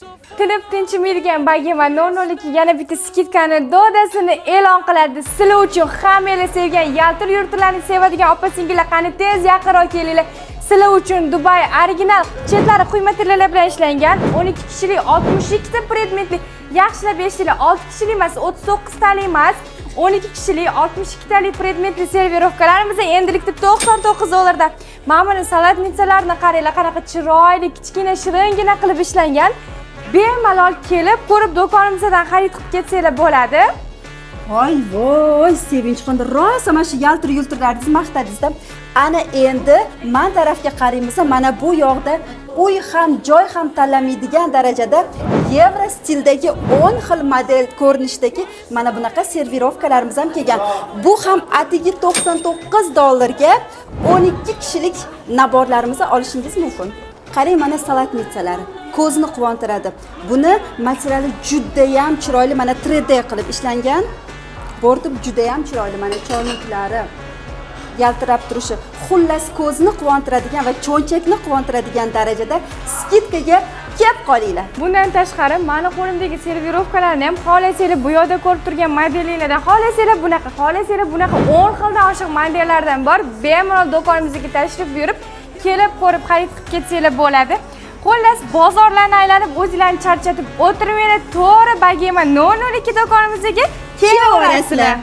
Tinib tinchimaydigan Bogema 002 yana bitta скидка ni dodasini e'lon qiladi. Sizlar uchun hammanglar sevgan yaltir yultirlarni sevadigan opa singillar, qani tez yaqinroq kelinglar. Sizlar uchun Dubay original chetlari quyma tirillalar bilan ishlangan 12 kishilik 62 ta predmetli, yaxshilab eshitinglar, 6 kishilik emas, 39 talik emas, 12 kishilik 62 talik predmetli сервировка larimiz endilikda 99 dollardan. Mana buni салатница larni qaranglar, qanaqa chiroyli, kichkina, shiringina qilib ishlangan. Bemalol kelib ko'rib, do'konimizdan xarid qilib ketsanglar bo'ladi. Voy voy, Sevinchxon, rosa mana shu yaltir yultirlaringizni maqtadingizda. Ana endi man tarafga qaraymiz, mana bu yoqda uy ham, joy ham tanlamaydigan darajada yevro stildagi 10 xil model ko'rinishdagi mana bunaqa сервировка larimiz ham kelgan. Bu ham atigi 99 dollarga 12 kishilik набор larimizni olishingiz mumkin. Qarang, mana салатница lari ko'zni quvontiradi. Buni materiali judayam chiroyli, mana 3D qilib ishlangan. Borti judayam chiroyli, mana choyniklari yaltirab turishi, xullas, ko'zni quvontiradigan va cho'nchakni quvontiradigan darajada скидка ga kelib qolinglar. Bundan tashqari, mani qo'limdagi сервировка larni ham xohlasanglar bu yoqda ko'rib turgan modelinglardan, xohlasanglar bunaqa, xohlasanglar bunaqa, 10 xildan oshiq modellardan bor. Bemalol do'konimizga tashrif buyurib, kelib ko'rib, xarid qilib ketsanglar bo'ladi. Xullas, bozorlarni aylanib o'zinglarni charchatib o'tirmanglar, to'g'ri Bogema 002 do'konimizga kelaverasizlar.